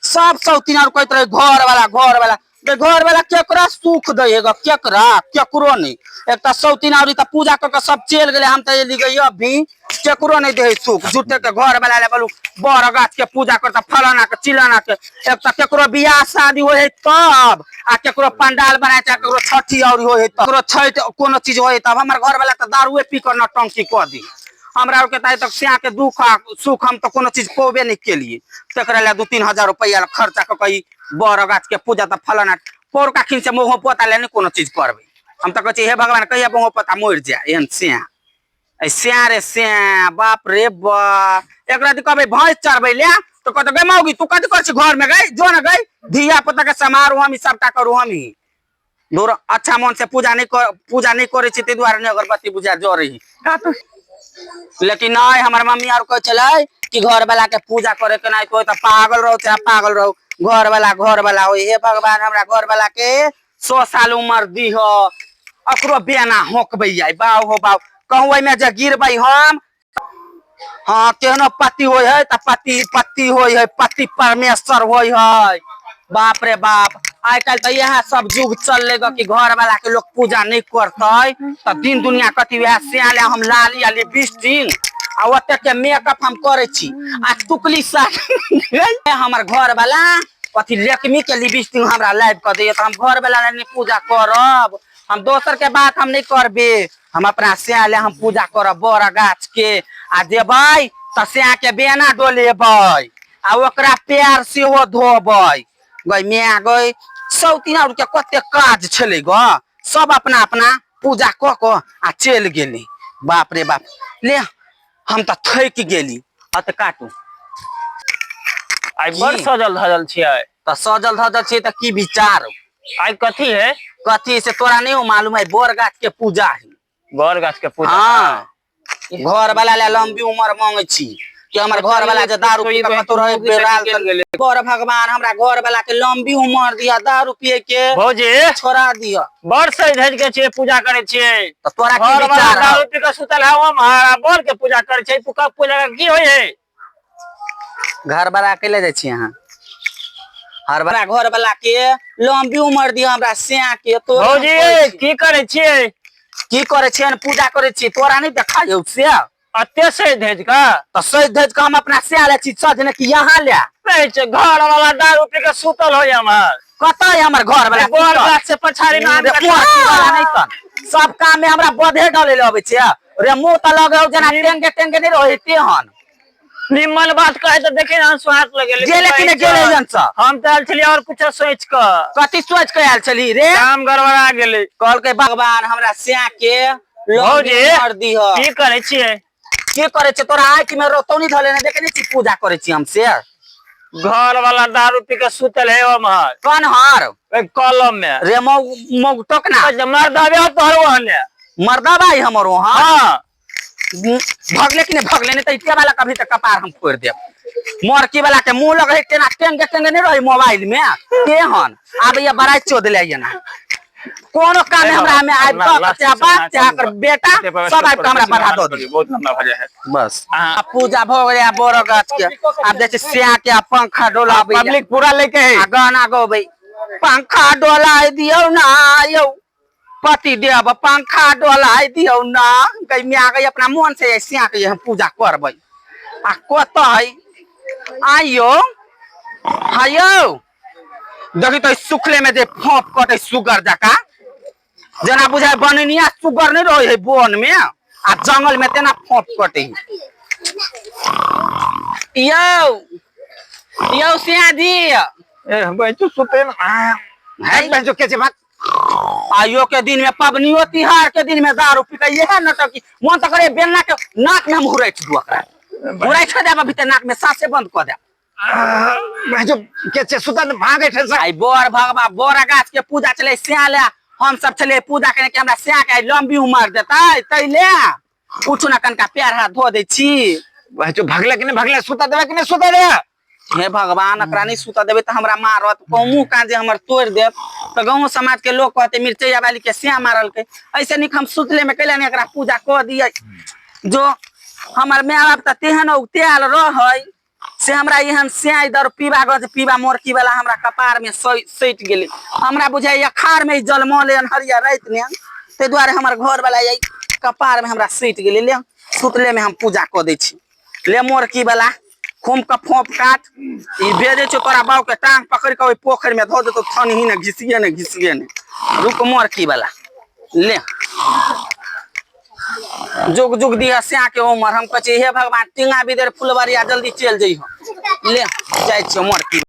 सब सौतीन आर कहैत रहे घर वाला घर वाला। घर वाला केकरा सुख दै है ग? केकरा? केकरो नहीं। एक तऽ सौतीन आउरी तऽ पूजा कऽ के सब चलि गेलै, हम तऽ एली गई अभी, केकरो नहीं दे है सुख। झूठे के घर वाला ले बोलू बर गाछ के पूजा करता फलाना के चिलाना के। एक तऽ केकरो बियाह शादी होइ है तब, आ केकरो पंडाल बनाए चाहे केकरो छठी और होइ है तब, केकरो छठि कोनो चीज होइ है तब। हमर घर वाला तऽ दारुए पी कऽ नौटंकी कऽ दी। हमरा आरके तऽ आइ तक स्या के दुख आ सुख हम तऽ कोनो चीज पौबे नहि केलियै। तकरा लए 2-3 हजार रुपैआ खर्चा कऽ के ई बर गाछ के पूजा तऽ फलाना पौरका खिन से मुँह पोता ले नहि कोनो चीज करबै। हम तऽ कहै छियै हे भगवान, कहिया मुँह पोता मरि जाय एहन स्या। ऐ स्या रे स्या, बाप रे बाप। एकरा दी कहबै भैंस चरबै ले तऽ कहतै गै मौगी तू कथी करै छी घर में गै, जो ने गै, धिया पुता के समारू हम, ई सबटा करू हम ही। दूर अच्छा मन से पूजा नहीं कर, पूजा नहीं करे छी, ताहि दुआरे नहीं अगरबत्ती बुझा जरै है। लेकिन नहीं, हमर मम्मी आर कहै छलै कि घर वाला के पूजा करे के नहीं, तो तऽ पागल रहो चाहे पागल रहो, घर वाला घर वाला हो। हे भगवान, हमरा घर वाला के 100 साल उम्र दीह, अकरो बेना होकबै आई बाउ हो बाउ, कहूँ ओहिमे जे गिरबै हम। हाँ, केहनो पति होइ है तऽ पति पति होइ है, पति परमेश्वर होइ है। बाप रे बाप, आइ काल्हि तऽ इएह सब युग चललै ग कि घर वाला के लोग पूजा नहीं करतै तऽ दिन दुनिया कथी। वएह सिया हम लाली आ लिपस्टिक आ ओते के मेकअप हम करै छी आ टुकली साड़ी। हमर घर वाला कथी लेकमी के लिपस्टिक हमरा लाबि कऽ दैया तऽ हम घर वाला लए नहि पूजा करब। हम दोसर के बात हम नहीं करबे, हम अपना स्या ले हम पूजा करब बड़ गाछ के। आ जेबै तऽ स्या के बेना डोलेबै आ ओकरा पैर सेहो धोबै। गै माय गै, सौतीन आर के कते काज छलै ग, सब अपना अपना पूजा कऽ कऽ आ चलि गेली। बाप रे बाप, ले हम तऽ थकि गेली। अत काटू। आइ बड़ की? सजल धजल छियै। तऽ सजल धजल छियै तऽ की विचार? आइ कथी है? कथी से तोरा नहीं मालूम है? बर गाछ के पूजा है। बर गाछ के पूजा? हाँ, घर वाला ले लंबी उम्र मांगे छी कि हमर घर वाला जे दारू पी के कतौ रहे बेराल गेलै। बर भगवान हमरा घर वाला के लंबी उम्र दिया, दारू पिए के भौजी छोड़ा दिया। बड़ सज धज के छियै, पूजा करै छियै। तऽ तोरा की घर वाला विचार दारू हौ? पी के सुतल है ओम्हर आ बर के पूजा करै छै। पूजा पूजा के की होइ है? घर वाला के ले जाइ छी अहाँ हर बड़ा घर वाला के लंबी उम्र दिया हमरा स्या के। तो भौजी, की करै छियै? की करै छियै? पूजा करै छियै। तोरा नहीं देखा यौ से? अते सज धज के? तऽ सज धज के हम अपना स्या ले छी सजने कि यहाँ ले? कहै छै घर वाला दारू पी के सुतल होय हमर। कतऽ है हमर घर वाला? बर गाछ से पछाड़ी में आम रे, कुआं वाला नहीं तन सब काम में हमरा बधे डाले ले अबै छै रे। मुंह तऽ लगे हौ जेना टेंगे टेंगे नहीं रहै तेहन। निम्मन बात कहे तऽ देखे हम स्वाद लगे। गेले कि नहि गेले जन सब? हम तऽ आयल छलियै और कुछ सोच के। कथी सोच के आयल छली रे? काम गड़बड़ा गेलै। कहलकै भगवान हमरा स्या के भौजी, कर दीह। की करै छियै? की करै छै? तोरा आँखि में रतौनी धले ने देखे नहीं छी पूजा करै छी हम से। घर वाला दारू पी के सुतल है ओम्हर। कन्हर? ओहि कलम में। रे मौ मौ टोकना। मर्दबे तोहर ओहने। मर्दा भाई हमर वहाँ? हाँ। भगले कि नहीं भगले? नहीं तो इते वाला कभी तक कपार हम फोड़ देब। मरकी वाला के मुंह लगे तेना टेंगे टेंगे नहीं रही मोबाइल में तेहन आब ये बड़ाई चोद ले ना। कोनो काम में हमरा में आबि कऽ चाहे बाप चाहे ओकर बेटा सब आबि कऽ हमरा बढ़ा दऽ दियौ। बहुत लंबा भऽ जाइ है। बस आ पूजा भऽ गेलै। आ बड़ गाछ के आब जाइ छी स्या के आ पंखा डोलाबै। पब्लिक पूरा लेके है। आ गाना गबै, पंखा डोलाय दियौ ना यौ पति देव, पंखा डोलाय दियौ ना। गै माय गै, अपना मन से स्या के हम पूजा करबै। आ कतऽ है आइयो हायो देखी तो सुखले में जे फोप कटे सुगर जका, जेना बुझाय बनिनिया सुगर नहीं रहे है वन में आ जंगल में तेना फोप कटे। यौ यौ सिया जी। ए बच्चो सुते ना है? बच्चो के छै भाग। आइयो के दिन में पबनियो तिहार के दिन में दारू पी के इहे नटकी। मन तो करे बेलना के नाक में हम हुरैठ दू, ओकरा हुरैठ देब, अभी ते नाक में सांसे बंद कऽ देब। बच्चो के छै सुता ने भागे छै आई बर भगवा बर गाछ के पूजा चले स्या ले हम सब चले पूजा करे कि हमरा स्या के लंबी उम्र देतै तै ले। उठू ना, कनका पैर हाथ धो दै छी। बच्चो भगले कि नहीं भगले? सुता देबे कि नहीं सुता देबे? हे भगवान, एकरा नहीं सुता देबै तऽ हमरा मारत, मुँह कान जे हमर तोड़ि देत तऽ गाँव समाज के लोग कहते मिरचैया वाली के स्या मारलकै। ऐसे नीक हम सुतले में कैला नहीं एकरा पूजा कऽ दियै। जो हमर माय बाप तऽ तेहन औगतायल रहै, से हमरा एहन स्याय दर पीबा गज पीबा मोरकी वाला हमरा कपार में सटि गेलै। हमरा बुझाइए अखाड़ में जलमल अन्हरिया राति ने, ताहि दुआरे हमर घर वाला यही कपार में हमरा सटि गेलै। ले सुतले में हम पूजा कऽ दै छी। ले मोरकी वाला खूम के फोप काट ई भेजै छौ तोरा बाऊ के टांग पकड़ के ओहि पोखरि में धऽ देतौ, थनही ने घिसिए ने घिसिए ने। रुक मोरकी वाला ले जुग जुग दिया स्या के उमर। हम कहै छी हे भगवान टींगा बिदेर फुलबरिया जल्दी चलि जइहो। ले जाइ छियौ मोरकी।